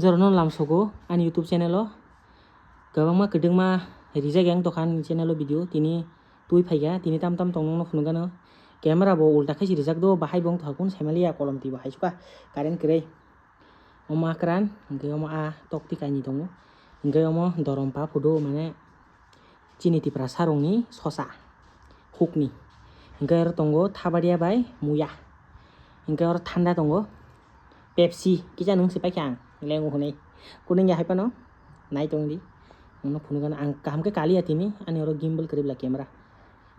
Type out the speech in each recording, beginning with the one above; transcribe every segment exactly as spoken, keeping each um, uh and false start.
Jorano lamsogo ani YouTube channel o kwbangma kwdwkma rijak yang tokha ani channel o video, tini twi phaikha, tini tam tam tong nokno phunukgano. Camera bo ulta khe si rijak do, bahai bo wngtokha, kun saimaliya, kolom twi bo haisukha, current kwrwi. Omo akran, hwnkhe omo a tokti kainwi tongo, hwnkhe omo dorom pa phudu mane chini Tiprasa rokni sosa hukni. Hwnkhe oro tongo thabaria bai muya. Hwnkhe oro thanda tongo Pepsi, kisa nwng se paikha ang lengo hwnwi. Kunu ya hai phano nai tongdi. Nwngno phunukgano ang kaham khe kaliya tini, ani oro gimbal kwrwi bwla camera.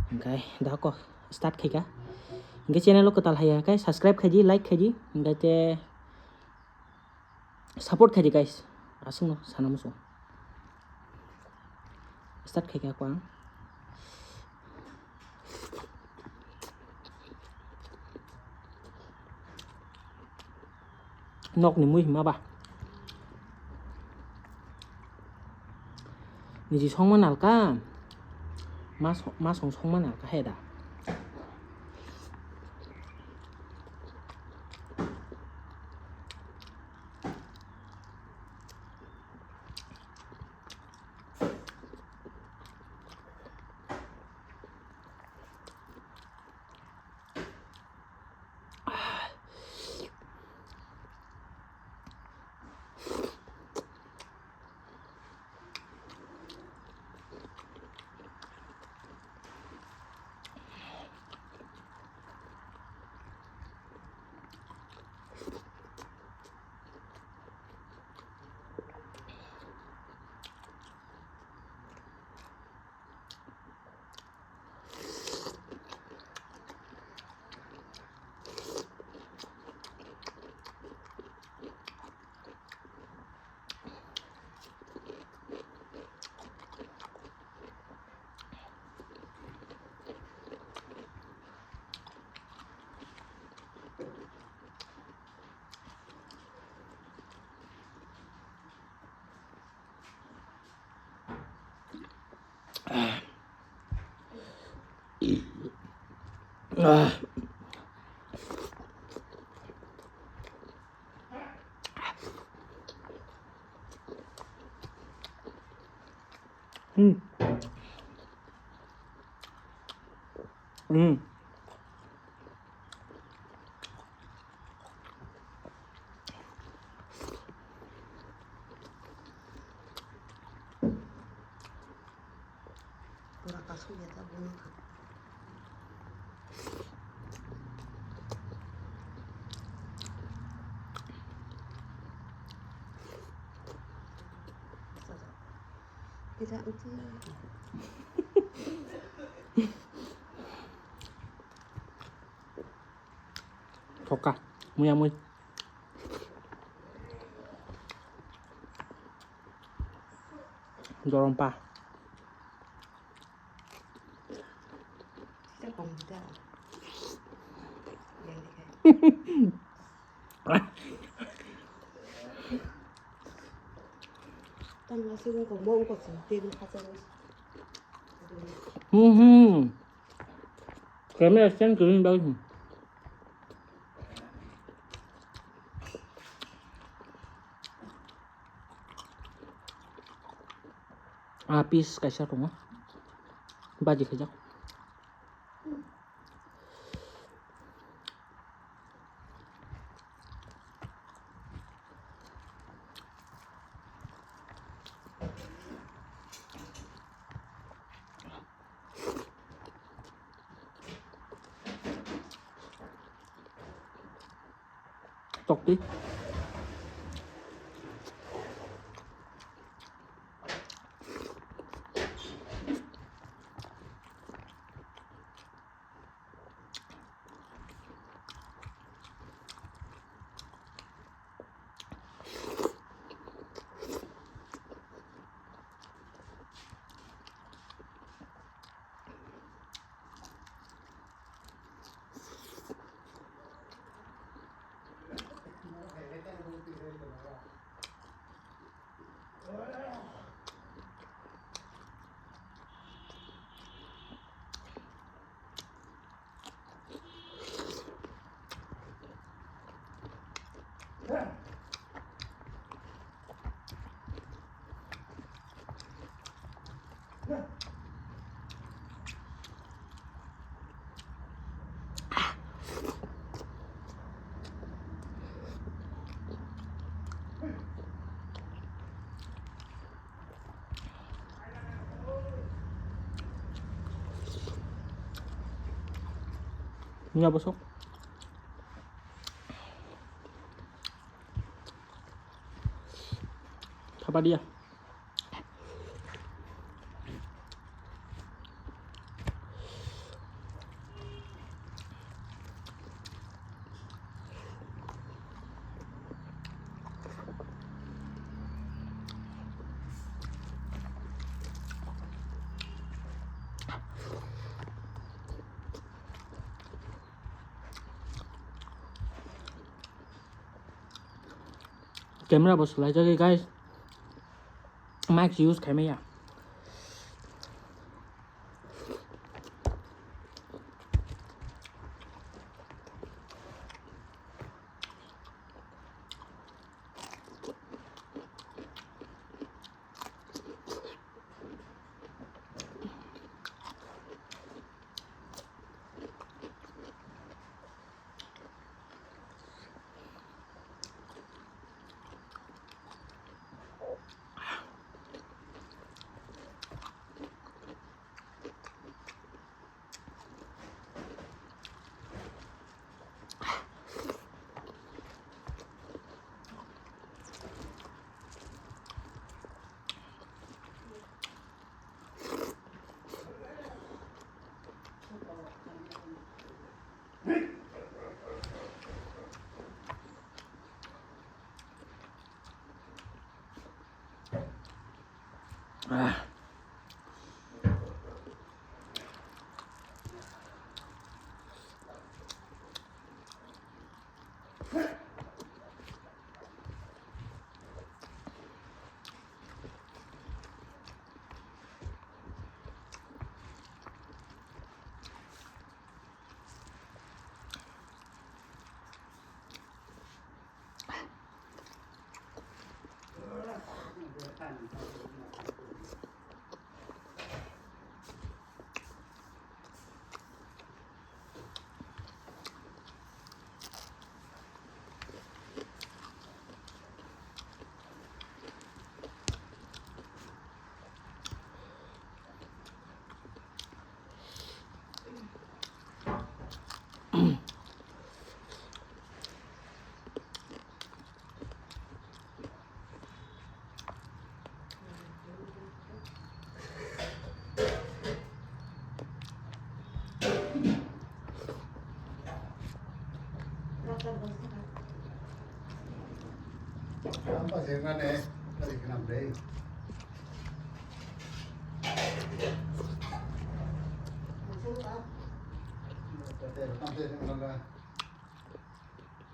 Hwnkhe dako start khaikha. Hwnkhe channel o kwtal haiya khe subscribe khaidi, like khaidi. Hwnkhe te Support khaidi guys, aswkno sana muchung. Start khaikha ako ang. Nokni mui hima ba. Niji songma nalka. Ma so-, ma song songma nalka he da. Hmm. Hmm. Pura kasuk ya ta bono kha. Tidak itu. Thoka, muya mui. Dorompa. Hmm, hmm. Kami action green bag. Ah, piece kaisa tongo. Baji khaijak. Tok twi. Nya bosok. Thapa dia. Camera bo swlaijak, guys. Mic use khaimaya.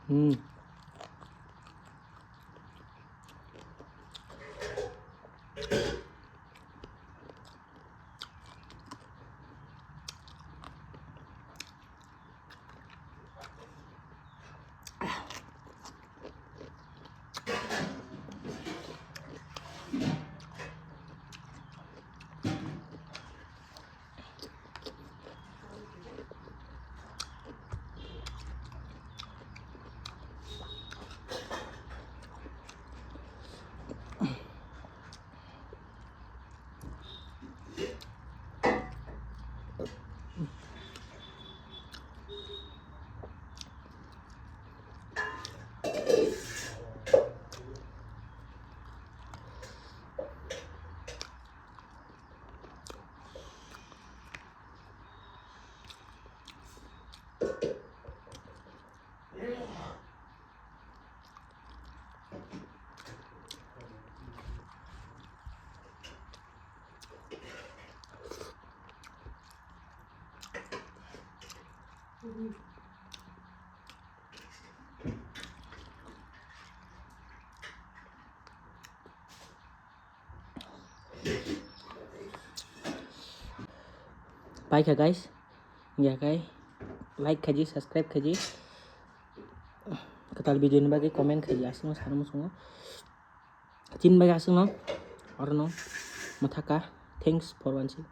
Hmm. Paikha guys, ya kai, like khaji, subscribe khaji, kwtal video ni bagwi comment khaji, aswkno sana muchungo. Chini bagwi aswkno, orono mwthaka, Thanks for watching.